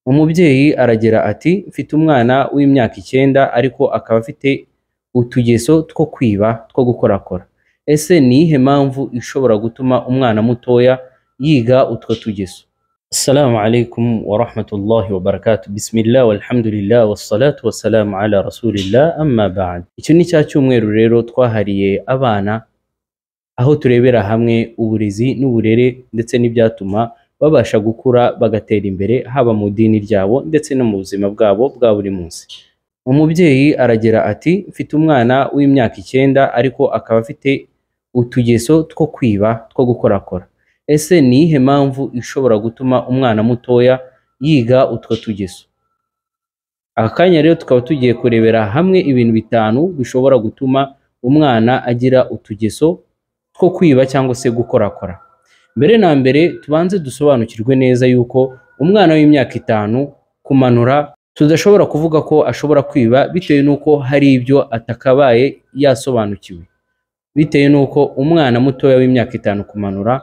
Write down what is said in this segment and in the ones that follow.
Umubyeyi aragira ati mfite umwana w'imyaka 9 ariko akaba afite utugeso two kwiba, two gukorakora. Ese ni iyihe mpamvu ishobora gutuma umwana mutoya yiga utwo tugeso? Assalamu alaikum wa rahmatullahi wa barakatuh. Bismillah walhamdulillah wassalatu wassalamu ala rasulillah, amma ba'd. Icyo ni cya cyumweru rero twahariye abana, aho turebera hamwe uburezi n'uburere ndetse n'ibyatuma babasha gukura bagatera imbere, haba mu dini ryabo ndetse no mu buzima bwabo bwa buri munsi. Umubyeyi aragira ati mfite umwana w'imyaka 9 ariko akaba afite utugeso two kwiba, two gukorakora. Ese ni iyihe mpamvu ishobora gutuma umwana mutoya yiga utwo tugeso? Aka kanya rero tukaba tugiye kurebera hamwe ibintu 5 bishobora gutuma umwana agira utugeso two kwiba cyangwa se gukorakora. Mbere na mbere tubanze dusobanukirwe neza yuko umwana w'imyaka 5 kumanura tudashobora kuvuga ko ashobora kwiba, bitewe n'uko hari ibyo atakabaye yasobanukiwe. Bitewe n'uko umwana mutoya w'imyaka 5 kumanura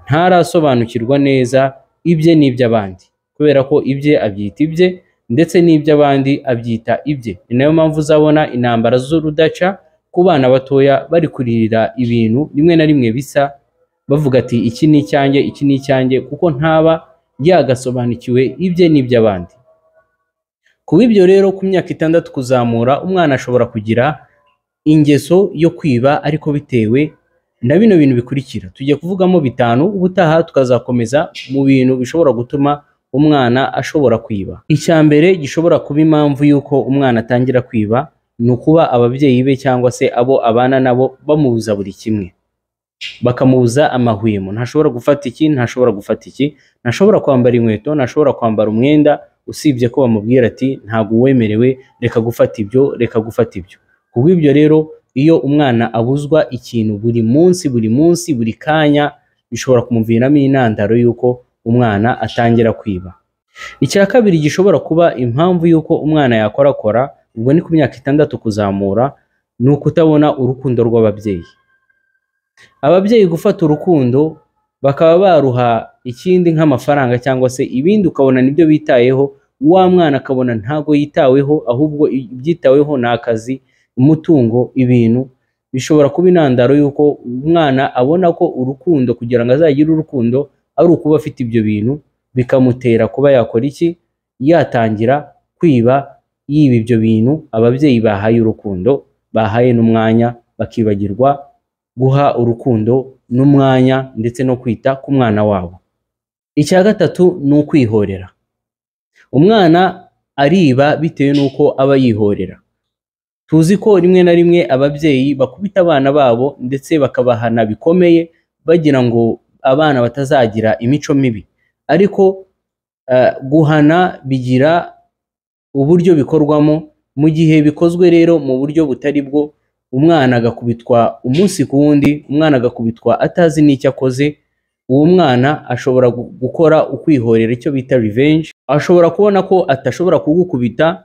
ntarasobanukirwa neza ibye n'iby'abandi, kubera ko ibye abyita ibye ndetse n'iby'abandi abyita ibye. Ni nayo mpamvu uzabona intambara z'urudaca ku bana batoya bari kuririra ibintu rimwe na rimwe bisa, bavuga ati iki ni icyanjye, iki ni icyanjye, kuko ntaba yagasobanukiwe ibye n'iby'abandi. Kuba ibyo rero ku myaka 6 kuzamura umwana ashobora kugira ingeso yo kwiba, ariko bitewe na bino bintu bikurikira. Tugiye kuvugamo 5, ubutaha tukazakomeza mu bintu bishobora gutuma umwana ashobora kwiba. Icya mbere gishobora kuba impamvu y'uko umwana atangira kwiba ni ukuba ababyeyi be cyangwa se abo abana nabo bamubuza buri kimwe, bakamubuza amahwemo. Ntashobora gufata iki, ntashobora gufata iki, ntashobora kwambara inkweto, ntashobora kwambara umwenda, usibye ko bamubwira ati ntabwo wemerewe, reka gufata ibyo, reka gufata ibyo. Kubw'ibyo rero iyo umwana abuzwa ikintu buri munsi, buri munsi, buri kanya, bishobora kumuviramo intandaro y'uko umwana atangira kwiba. Icya kabiri gishobora kuba impamvu y'uko umwana yakorakora, ubwo ni ku myaka 6 kuzamura, ni ukutabona urukundo rw'ababyeyi. Ababyeyi gufata urukundo bakaba baruha ikindi nk'amafaranga cyangwa se ibindi, ukabona nibyo bitayeho, wa mwana akabona ntago yitaweho, ahubwo ibyitaweho ni akazi, umutungo, ibintu. Bishobora kuba intandaro y'uko umwana abona ko urukundo, kugira ngo azagire urukundo ari ukuba afite ibyo bintu, bikamutera kuba yakora iki, yatangira kwiba, yiba ibyo bintu ababyeyi bahaye urukundo, bahaye n'umwanya, bakibagirwa guha urukundo n'umwanya ndetse no kwita ku mwana wabo. Icya gatatu ni ukwihorera. Umwana ariba bitewe n'uko aba yihorera. Tuzi ko rimwe na rimwe ababyeyi bakubita abana babo ndetse bakabahana bikomeye, bagira ngo abana batazagira imico mibi. Ariko guhana bigira uburyo bikorwamo. Mu gihe bikozwe rero mu buryo butari bwo, umwana agakubitwa umunsi ku wundi, umwana agakubitwa atazi n'icyo akoze, uwo mwana ashobora gukora ukwihorera, icyo bita revenge. Ashobora kubona ko atashobora kugukubita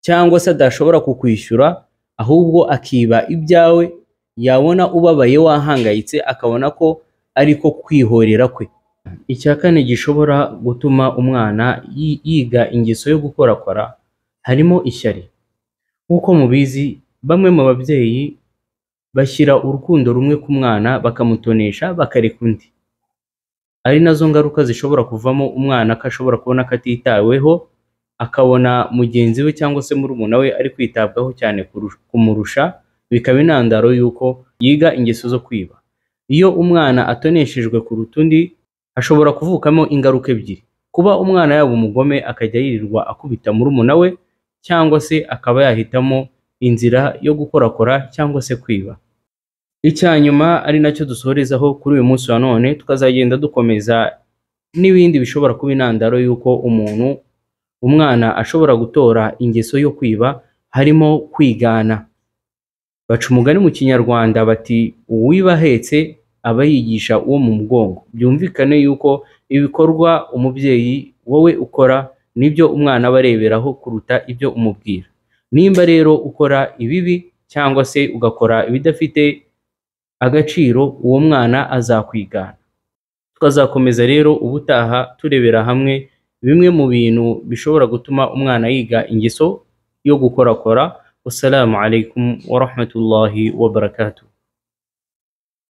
cyangwa se adashobora kukwishyura, ahubwo akiba ibyawe, yabona ubabaye wahangayitse akabona ko ariko kwihorera kwe. Icya kane gishobora gutuma umwana yiga ingeso yo gukorakora harimo ishyari. Nk'uko mubizi, bamwe mu babyeyi bashyira urukundo rumwe ku mwana bakamutonesha bakareka undi, ari nazo ngaruka zishobora kuvamo umwana ko ashobora kubona ko atitaweho, akabona mugenzi we cyangwa se murumuna we ari kwitabwaho cyane kumurusha, bikaba intandaro y'uko yiga ingeso zo kwiba. Iyo umwana atoneshejwe kuruta undi, ashobora kuvukamo ingaruka ebyiri: kuba umwana yaba umugome akajya yirirwa akubita murumuna we, cyangwa se akaba yahitamo inzira yo gukorakora cyangwa se kwiba. Icya nyuma ari nacyo dusorezaho kuri uyu munsi wa none, tukazagenda dukomeza n'ibindi bishobora kuba intandaro y'uko umwana ashobora gutora ingeso yo kwiba, harimo kwigana. Baca umugani mu Kinyarwanda bati uwiba ahetse aba yigisha uwo mu mugongo. Byumvikane yuko ibikorwa umubyeyi wowe ukora nibyo umwana aba areberaho kuruta ibyo umubwira. Nimba rero ukora ibibi cyangwa se ugakora ibidafite agaciro, uwo mwana azakwigana. Tukazakomeza rero ubutaha turebera hamwe bimwe mu bintu bishobora gutuma umwana yiga ingeso yo gukorakora. Wassalamu alaikum warahmatullahi wabarakatuh.